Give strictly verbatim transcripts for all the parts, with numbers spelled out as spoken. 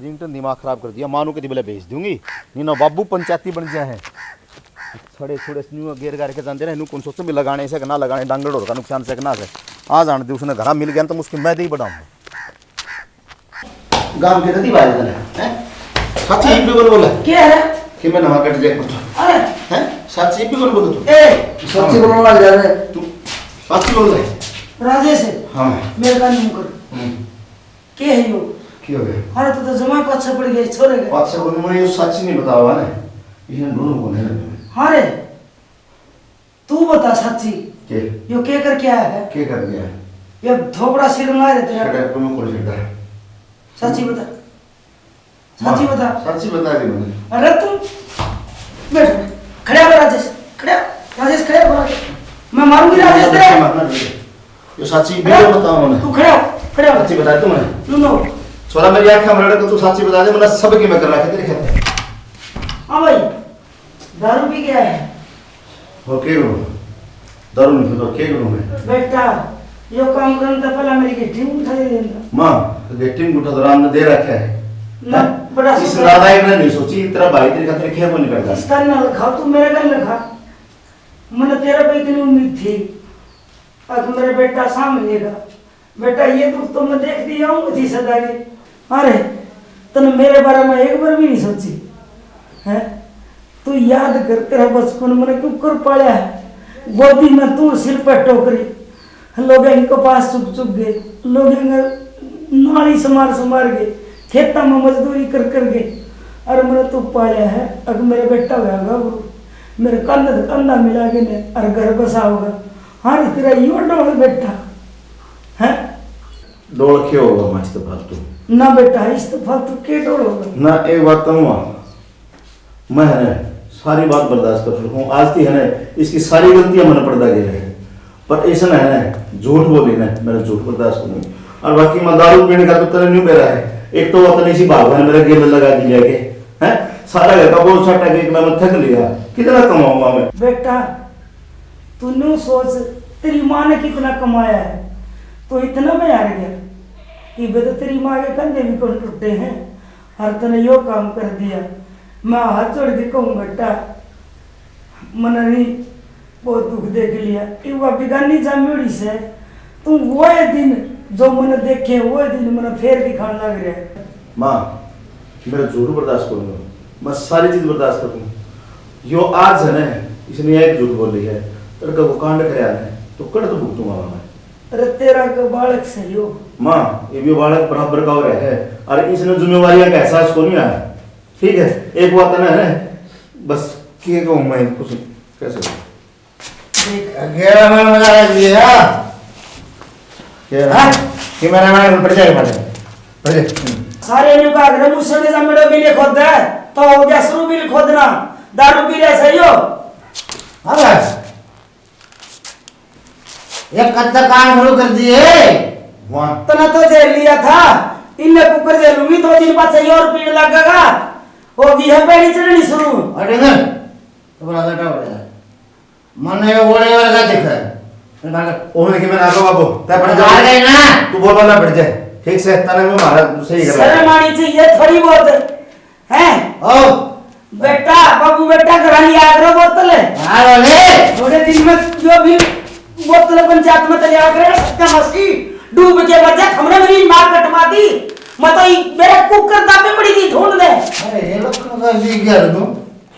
जिन तो दिमाग खराब कर दिया, मानू के दिबले भेज दूंगी। नी ना बाबू पंचायती बन गया है। छड़े छुड़े न्यू गेर गार के जाते रहे, न्यू कौन सोचो भी लगाने से कि ना लगाने, डांगड़ और का नुकसान से कि ना से। आ जान दे, उसने घरा मिल गया तो मुश्किल मैं दे ही बढ़ाऊंगा। गांव के कति बाज गए हैं? साची ही बिगल बोला। क्या है? कि मैं नवा कट देख पड़ता। अरे। हैं? साची ही बिगल बोला तू। ए। सच्ची बोलने लग जा रहे। तू साची बोल रहे। राजेश है। हाँ। मेरे का नहीं कर। हम्म। के है यो? के हो गया? अरे, तू तो जमा पाछे पड़ गया छोरे के। पाछे को मैं यो सच नहीं बतावा ने। इसने दोनों को नहीं लगा। हाँ रे, तू बता सच्ची। के? यो के करके आया है? के कर दिया? ये धोबड़ा सिर में आ रहे तेरा। शटर पे मैं कौन शटर है? सच्ची बता। सच्ची माँ, बता। सच्ची बता दी मैंने। अरे तू बैठ, खड़ा हो राजेश, खड़ा हो। राजेश, खड़ा हो। मैं मारूंगी राजेश तेरे। मारना नहीं। यो साची खड़ा। वीडियो बताओ ना। तू खड़ा हो, खड़ा हो। साची बता तू मैंने। No, no. छोरा मेरी आंखें में रड़े तो तू साची बता दे, मैंने सब की मैं कर रखा तेरे खेत। हाँ भाई, दारू पी गया है। और के करूँ? दारू नहीं पीता, के करूँ मैं? बेटा, यो काम करने तो पहला मेरी गिट्टी में उठा दे देता। माँ, गिट्टी में उठा तो राम ने दे रखा है। ना, हैं? बड़ा इस शुक्र। राधा ने नहीं सोची, तेरा भाई तेरे खातिर खेप नहीं करता। इसका ना लिखा, तू मेरे का लिखा। मैंने तेरे पे इतनी उम्मीद थी। अब मेरा बेटा सामने का। बेटा, ये दुख तो मैं देखती आऊंगी थी सदा की। अरे, तने मेरे बारे में एक बार भी नहीं सोची, हैं? तू याद कर, तेरा बचपन मैंने क्यों कर पाला है? गोदी में तू, सिर पर टोकरी, लोग इनको पास चुक चुक गए, लोग इनका नाली समार समार गए, खेता में मजदूरी कर कर गए। अरे, मैंने तू पाला है, अगर मेरा बेटा होगा गुरु, मेरे कंधा से कंधा मिला के ने, अरे, घर बसा होगा। हाँ रे, तेरा यो डोल बेटा, हैं? डोल के होगा माँ, इस तो फालतू। ना बेटा, इस तो फालतू के डोल होगा? ना, एक बात कहूँ, मैं है ना, सारी बात बर्दाश्त कर सकूँ। आज थी है ना, इसकी सारी गलतियाँ मैंने पर्दा गिरे हैं, पर इसने है ना, झूठ बोली ना, मेरा झूठ बर्दाश्त नहीं। और बाकी मैं दारू पीने का तो तेरे न्यू बेरा है, एक तो वतन इसी भागवान मेरा गेल लगा दिया के, हैं? सारा घर का बोझ छाटा के इतना मैं थक लिया, कितना कमाऊंगा मैं? बेटा, तू न्यू सोच, तेरी माँ ने कितना कमाया है, तो इतना में हार गया। इबे तो तेरी माँ के कंधे भी कौन टूटे हैं, और तने यो काम कर दिया। मैं हाथ जोड़ के कहूँ बेटा, मने नहीं बहुत दुख देख लिया। इब वा बेगानी जाम्योड़ी से, तू वो दिन जो मने देखे, वो दिन मने फेर दिखाने लग रहा है। माँ, मेरा झूठ बर्दाश्त करूंगा, मैं सारी चीज बर्दाश्त करूंगा। यो आज है ना, इसने एक झूठ बोली है, तड़का को कांड करया है, तो कड़ तो भुगतूंगा मैं। अरे तेरा के बालक सही हो। माँ, ये भी बालक बराबर का हो रहा है, और इसने जिम्मेवारियां का एहसास को नहीं आया। ठीक है, एक बात ना है, बस के कहूँ मैं कुछ कैसे कहूँ? देख, गेरा में मजा आ गया। ये हाँ? ये मेरा नाम पड़ जाएगा, पड़ जाएगा। पड़ जाएगा। सारे न्यू का अगर मुझसे भी जमड़ो बिल खोद है, तो हो गया शुरू बिल खोदना। दारू पी रहे सही हो? हाँ भाई। ये कब तक काम शुरू कर दिए? वाह। तना तो जेल लिया था, इनने कुकर जेल लूंगी, दो दिन बाद सही और पीने लगेगा। होगी है पैड़ी चढ़नी शुरू। अरे ना, तो बड़ा बेटा हो गया। मन्ने यो घोड़े वर्गा दिखे। ओह देखी, मैं आगो बाबू, तै पड़ जा। आ गए ना। तू बोलवा ना पड़ जाए। ठीक से, तने मैं मारा सही कर। शर्म आनी चाहिए थोड़ी बहुत। हैं? ओ। बेटा, बाबू बेटा, घर लिया करो बोतल। हाँ, ले। थोड़े दिन में जो भी बोतल पंचायत में तैयार करे, सत्या मस्ती, डूब के मर जा, हमने मेरी मार कटवा दी। मैं तो ई-, मेरे कुकर दाबे पड़ी थी, ढूंढ दे। अरे, ये लोग कौन सा जी गया तू?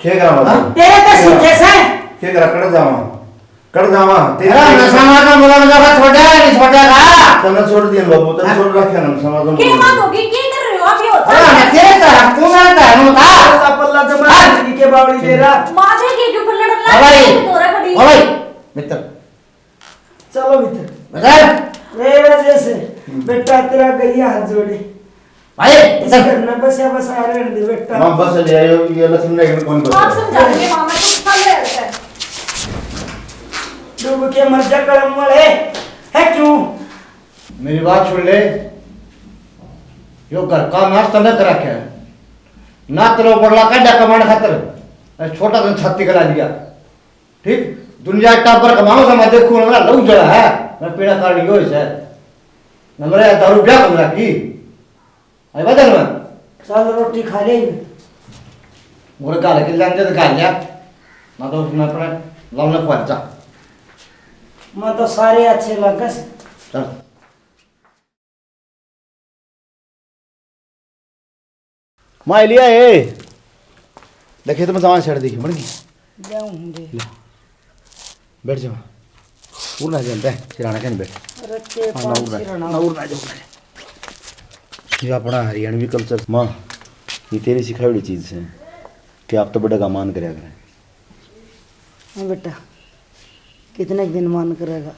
के करा मतलब? हाँ? तेरे तो सूखे से। के करा, कड़ जावा? कड़ जावा? तेरे अरे, नशा मार का मुला मुला का छोड़ा है, नहीं छोड़ा का? तन्ने छोड़ दिया बाबू, तन्ने हाँ? छोड़ रखा ना, नशा मार का के मुला। बात होगी? के कर रहे हो आप ये होता अरे, है? मैं तेरे तरह, तू मेरे तरह, नू था। पल्ला पल्ला जमा हाँ? जिंदगी के बावड़ी दे रहा। माँ थे के ऊपर लड़ हाँ भाई। लड़ तो रहा कभी। हाँ भाई, मित्र। चलो भीतर। बता। रे राजेश, हम्म। बेटा तेरा गैया हाथ जोड़े। भाई, इस इधर। घर में बसा बसा रहने दे बेटा। माँ बस ले आयो, ये लक्ष्मी ने कौन बस? आप समझा देंगे मामा, तुम चल रहे हो सर। डूब के मर जा कलम वाले। है क्यों? मेरी बात सुन ले। यो घर का नाश तने कर रखे है। ना तेरा बड़ला काढा कमाने खातर। ए, छोटा तने छाती करा दिया। ठीक? दुनिया टाबर कमाओ से मैं देखूं ना, लहू जला है। मैं पीड़ा कारण यो है। ना मेरा दारू ब्याह कर रखी। आई बात है ना? चल, रोटी खा ले। और घर के लांदे तो खा लिया, ना तो उसने अपने लाल ने खा जा। मैं तो सारे अच्छे लगे से। चल। माँ, लिया ए। देखे तो मैं जवान छड़ देखी, बन गई। ले। बैठ जा। उड़ना जानता है, सिराना कहने बैठ। अरे, के हाँ, ना पाँच उड़ना, सिराना। ना उड़ना, जा उड़ना। ये अपना हरियाणवी कल्चर। माँ, ये तेरी सिखाई हुई चीज़ है कि आप तो बड़े का मान करया करें। हाँ बेटा, कितने दिन मान करेगा?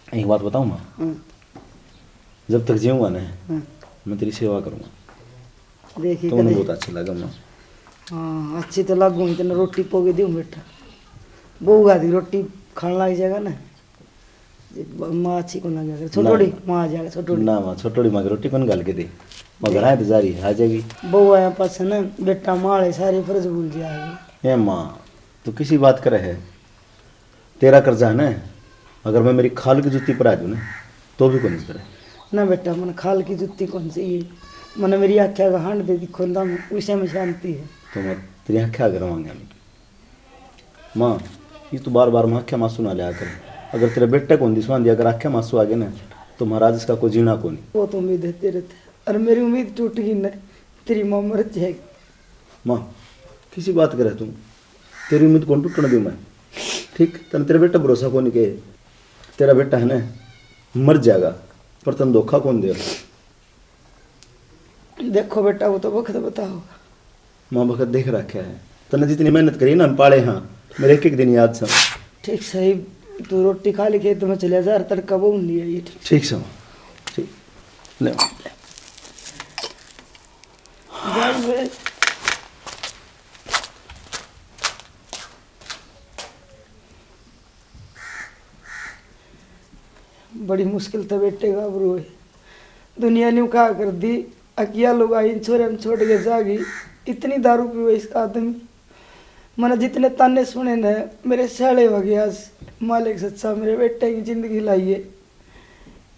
एक बात बताऊँ माँ, हम्म। जब तक जीऊँगा ना, हम्म। मैं तेरी सेवा करूँगा। देखिए तो उन्हें कदे। बहुत अच्छा लगा माँ। हाँ, अच्छी तो लागू, इतने रोटी पोगे दूँ बेटा। बहू आधी रोटी खाने लग जाएगा ना, माँ अच्छी कौन लगे, ना। छोटोड़ी माँ आ जाएगा, छोटोड़ी। ना माँ, छोटोड़ी माँ की रोटी कौन घाल के दे? माँ घर आए तो जा रही है, आ जाएगी। बहू आया पास ना, बेटा माँ वाले सारे फर्ज भूल जाएगी। ए माँ, तू किसी बात करे है? तेरा कर्जा है ना, अगर मैं मेरी खाल की जूती पर आ जाऊँ ना, तो भी कोई नहीं करे। ना बेटा, मन खाल की जूती कौन चाहिए, मन मेरी आख्या का हांड दे दिखो ना, उसे में शांति है। तो मैं तेरी आख्या करवाऊंगा। माँ, ये तू बार बार माँ आख्या मासू ना लिया कर। अगर तेरे बेटे को दिसवा दिया अगर आख्या मासू आ गए ना, तो महाराज इसका कोई जीना को नहीं। वो तो उम्मीद है तेरे ते, और मेरी उम्मीद टूट गई ना, तेरी माँ मर जाएगी। माँ, किसी बात करे तू? तेरी उम्मीद कौन टूटने दूँ मैं? ठीक, तने तेरे बेटे भरोसा कौन के? तेरा बेटा है ना, मर जाएगा, पर तने धोखा कौन देगा? देखो बेटा, वो तो वक्त बताओगा। माँ, वक्त देख रखा है। तने जितनी मेहनत करी ना, हम पाले हाँ, मेरे एक एक दिन याद से। ठीक सही, तू रोटी खा ले, खेत में चले जा, तड़का वो नहीं आई। ठीक से माँ, ठीक। ले। बड़ी मुश्किल तै बेटे का आबरू है। दुनिया न्यू कहा कर दी, अकिया लुगाई छोरे में छोड़ के जागी। इतनी दारू पीवे इसका आदमी। मैंने जितने ताने सुने न, मेरे स्याले हो गए आज। मालिक सच्चा, मेरे बेटे की जिंदगी लाई है।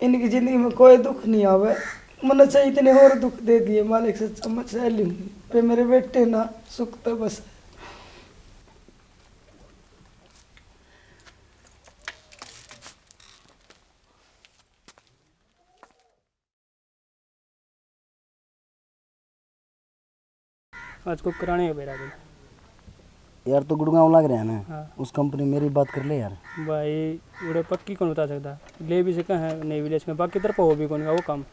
इनकी जिंदगी में कोई दुख नहीं आवे। मन्ने चाहे इतने और दुख दे दिए, मालिक सच्चा, मैं सह लूंगी। पर मेरे बेटे ना सुख तो बस। आज को कराने है बेरा भी। यार, तो गुड़गांव लग रहा है ना, हाँ। उस कंपनी मेरी बात कर ले यार। भाई, उड़े पक्की कौन बता सकता, ले भी सके हैं, नहीं भी ले सके, बाकी तरफ हो भी कौन वो काम,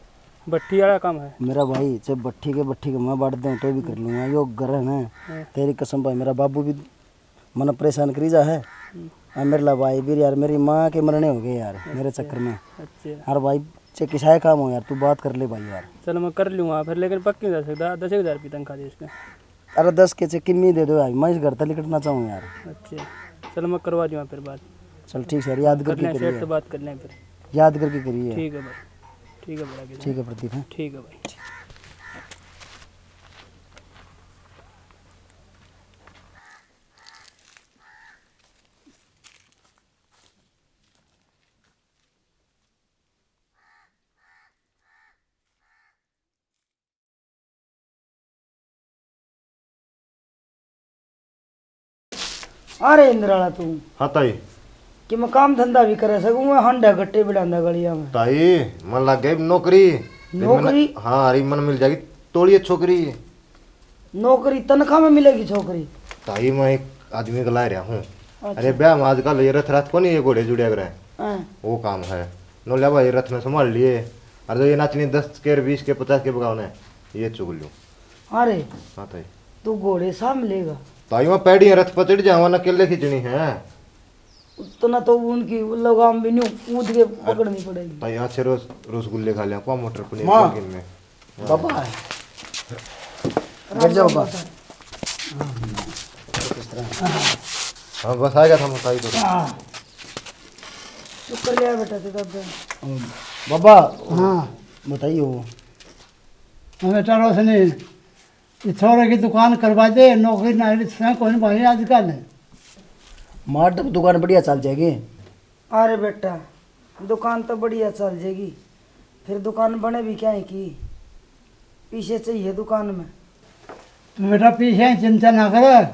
भट्टी वाला काम है। मेरा भाई, चाहे भट्टी के, भट्टी के मैं बांट दूं तो भी कर लूंगा, यो घर है ना, हाँ। तेरी कसम भाई, मेरा बाबू भी मने परेशान करी जा है। हम्म। आ मेरे ला भाई भी यार, मेरी माँ के मरने हो गए यार, मेरे अच्छा, चक्कर में। अच्छा। यार भाई, चाहे किसा काम हो यार, तू बात कर ले भाई यार। चलो, मैं कर लूँगा फिर, लेकिन पक्की नहीं जा सकता, दस एक हज़ार रुपये तनख्वाह दे इसमें। अरे, दस के चाहे किम्मी दे दो यार, मैं इस घर तक निकलना चाहूँ यार। अच्छा, चलो, मैं करवा दूँगा फिर बात। चल ठीक है यार, याद कर करके लें, सेठ करिए। से बात कर लें फिर। याद करके करिए। ठीक है भाई, ठीक है बड़ा भैया। ठीक है प्रदीप, हैं? ठीक है भाई। अरे इंद्राला तू। हाँ ताई। कि मैं काम धंधा भी करे सकूँ, मैं हांडा गट्टे बिड़ांदा गलिया में। ताई, मन लग गई नौकरी। नौकरी? हाँ, अरे मन मिल जाएगी, तोड़िए छोकरी। नौकरी तनख्वाह में मिलेगी छोकरी? ताई, मैं एक आदमी को ला रहा हूँ। अच्छा। अरे ब्याह में आजकल ये रथ रथ को नहीं, ये घोड़े जुड़िया करे। हाँ। वो काम है। नो ले भाई, रथ में संभाल लिए। अरे जो ये नाचनी दस के, बीस के, पचास के बगावने, ये चुग लियो। अरे। हाँ ताई। तू घोड़े सामलेगा? ताई, मैं पैड़ी रथ पर चढ़ जाऊंगा ना, अकेले खींचनी है। तो ना तो उनकी लगाम भी नहीं, कूद के पकड़नी पड़ेगी। ताई, अच्छे रोज रसगुल्ले खा लिया, पा मटर पनीर माँ। नमकीन में। बाबा है। बैठ जाओ बाबा। हाँ, बस आ गया था, मैं ताई तो। हाँ। शुक्र लिया बेटा तेरा। बाबा। हाँ। बताइए वो। हाँ बेटा रोशनी, ये छोरे की दुकान करवा दे, नौकरी नाकरी से कौन भाई आजकल। मार तब दुकान बढ़िया चल जाएगी। अरे बेटा, दुकान तो बढ़िया चल जाएगी, फिर दुकान बने भी क्या है की? पीसे चाहिए दुकान में। तो बेटा, पीसे चिंता ना कर,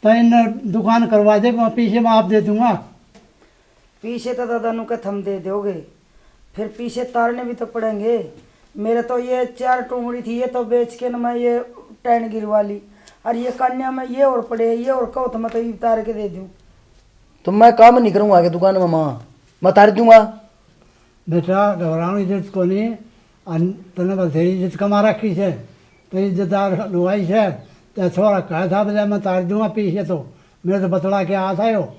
तो इन दुकान करवा दे, मैं पीसे मैं आप दे दूंगा। पीसे तो दादा नु के थम दे दोगे, फिर पीसे तारने भी तो पड़ेंगे। मेरे तो ये चार टूंगड़ी थी, ये तो बेच के न मैं ये टैन गिरवा ली। और ये कान्या में ये और पड़े, ये और कहो तो मैं तो ये तार के दे दूं। तो मैं काम नहीं करूंगा आगे दुकान में, माँ, मैं तार दूंगा। बेटा, घबराने की जरूरत कोनी। अन तन्ने बथेरी इज्जत कमा रखी से, तो इज्जतदार लुगाई से। ते छोरा कहा था, "बोले, मैं तार दूंगा पीसे तो, मेरे तो बतला के आ था यो।"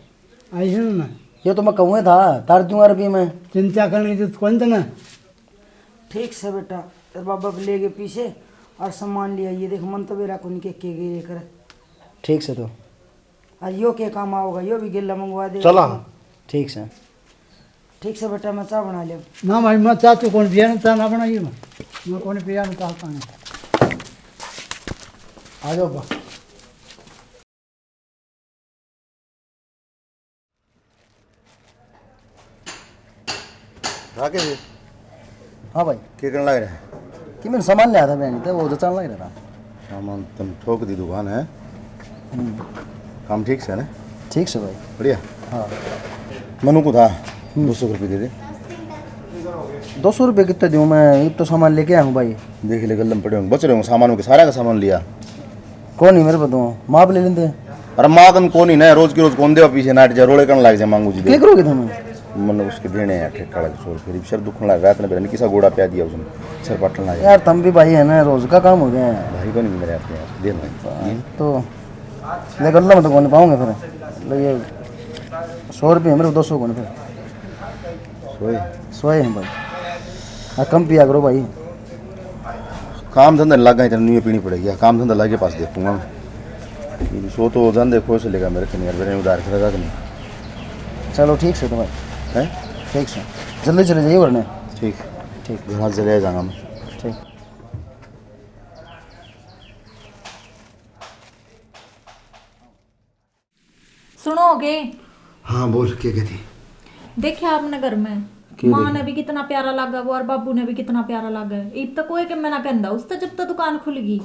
आई सुन ना। ये तो मैं कहूँ था, तार दूंगा अरबी में। चिंता करने की जरूरत कोनी तन्ने। ठीक से बेटा, तेरे बाबा पे ले गए पीसे और सामान ले आइए। देख, मन तो बेरा कोनी के, के, के करे। ठीक से तो। और यो के काम आओगा, यो भी गेला मंगवा दे। चला। ठीक से। ठीक से बेटा, मैं चाय बना लिया। ना भाई, मैं चाय तो कौन पिया ना, चाय ना बनाइए मैं। मैं कौन पिया ना चाय पानी। आ जाओ बा। राकेश जी। हाँ भाई। क्या करने लग रहा है? कि मैंने सामान लिया था बहन, तो वो जचान लग रहा था। सामान तुम ठोक दी दुकान है। हम्म। काम ठीक से है ना? ठीक से भाई। बढ़िया। हाँ। मनु को था, हम्म। दो सौ रुपये दे दे। दो सौ रुपये कितने दूँ मैं? ये तो सामान लेके आया हूँ भाई। देख ले, गल्ले में पड़े होंगे, बच रहे होंगे सामानों के, सारा का सामान लिया। कौन ही मेरे पे दूँ, माँ पे ले लेंदे। अरे माँ कन कौन ही ना, रोज की रोज कौन देवा पीसे नाट जा, रोले करने लग जा मांगू जी दे। क्या करोगे तुम? मन उसके देने हैं ठेका लग सोल, फिर सिर दुखने लग, रात ने बेरा किसा गोड़ा प्या दिया उसने, सिर पटन लग। यार तुम भी भाई है ना, रोज का काम हो गया है। भाई को नहीं मेरे आपके यार, दे भाई। तो ले गल्ला में तो कौन पाऊंगा फिर। ले ये सौ रुपये मेरे को, दो सौ कौन फिर? सोए। सोए हैं भाई। हाँ, कम पिया करो भाई। काम धंधा लग गए, तेरे नुए पीनी पड़ेगी। काम धंधा लागे पास देखूंगा मैं। ये सौ तो जान दे, खोए से लेगा मेरे कने यार, मेरे उधार करेगा कि नहीं? चलो ठीक से तो भाई। हैं? ठीक से। जल्दी चले जाइए वरना। ठीक। ठीक। घर चले जाऊंगा मैं। ठीक। सुनो के। हाँ, बोल, क्या कहती? देखे आपने घर में, के माँ देखे? ने भी कितना प्यारा लागे वो, और बाबू ने भी कितना प्यारा लागे। इब तो कोई के मना कहंदा उससे, जब तो दुकान खुल गई।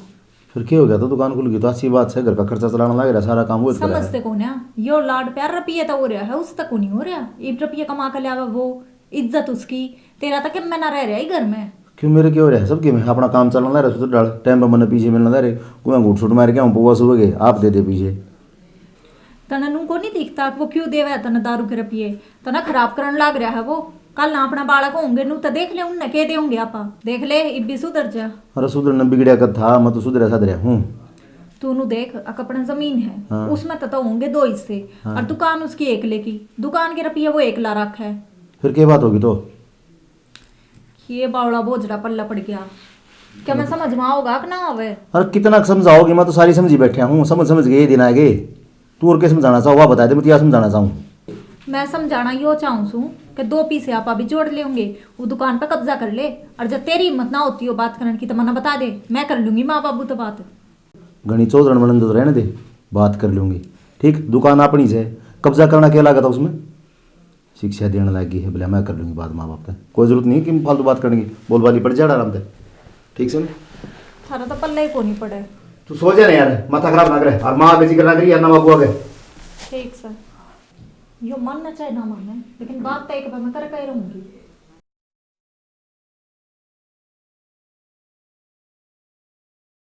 फिर क्या हो गया? तो दुकान खुल गई तो अच्छी बात है, घर का खर्चा चलाना लग रहा, सारा काम वो ही तो करे है। समझते कौन है? यो लाड प्यार रुपये तो हो रहा है, उससे को नहीं हो रहा। इब रुपये कमा के ले आवे वो, इज्जत उसकी, तेरा तो के मना रह रहा है घर में। क्यों, मेरे क्या हो रहा है? सबके में अपना काम चलना रहा, सुधर डाल, टाइम पे मने पीछे मिलना रहे, कोई घूट छूट मार के हम पौवा सुबह के, आप दे दे पीछे। तने नू को नहीं दिखता कि वो क्यों देवे है तने दारू के रुपये? तने खराब करन लाग रहा है वो। कल ना अपना बालक होंगे, नू तो देख ले, उनने के देंगे आपा। देख ले, इब भी सुधर जा। अरे सुधरना बिगड़िया कद था, मैं तो सुधरा सधरा हूँ। तू नू देख, अक अपना जमीन है, हाँ। उसमें तो, तो होंगे दो हिस्से, हाँ। और दुकान उसकी एकले की, दुकान के रुपये वो एकला रखा है। फिर के बात होगी तो? ये बावला भोजड़ा पल्ला पड़ गया। क्या मैं समझ में आओगा कि ना आवे? अरे कितना समझाओगी, मैं तो सारी समझी बैठा हूँ, समझ समझ के ये दिन आ गए। तू और क्या समझाना चाहो, वह बता दे, मैं तो यह समझाना चाहूँ। मैं समझाना यो चाहूँ सूं कि दो पीसे आपा भी जोड़ लेंगे, वो दुकान पे कब्जा कर ले। और जब तेरी हिम्मत ना होती हो बात करने की तो मना बता दे, मैं कर लूंगी माँ बाबू तो बात। घणी चौधरण बनन तो रहने दे, बात कर लूंगी। ठीक, दुकान अपनी से, कब्जा करना क्या लागत है उसमें? शिक्षा देने लाग गई है, बोले, "मैं कर लूंगी बात माँ बाप तक, कोई जरूरत नहीं कि फालतू बात करने की, बोलबाली पड़ जा आराम से।" ठीक से ना? थारा तो पल्ले ही कोनी पड़े। तू सो जा ना यार, माथा खराब ना करे, और माँ बेची करना करी यार ना बाबू आगे। ठीक से, यो मानना चाहे ना माने, लेकिन बात तो एक बार मैं करके ही रहूंगी।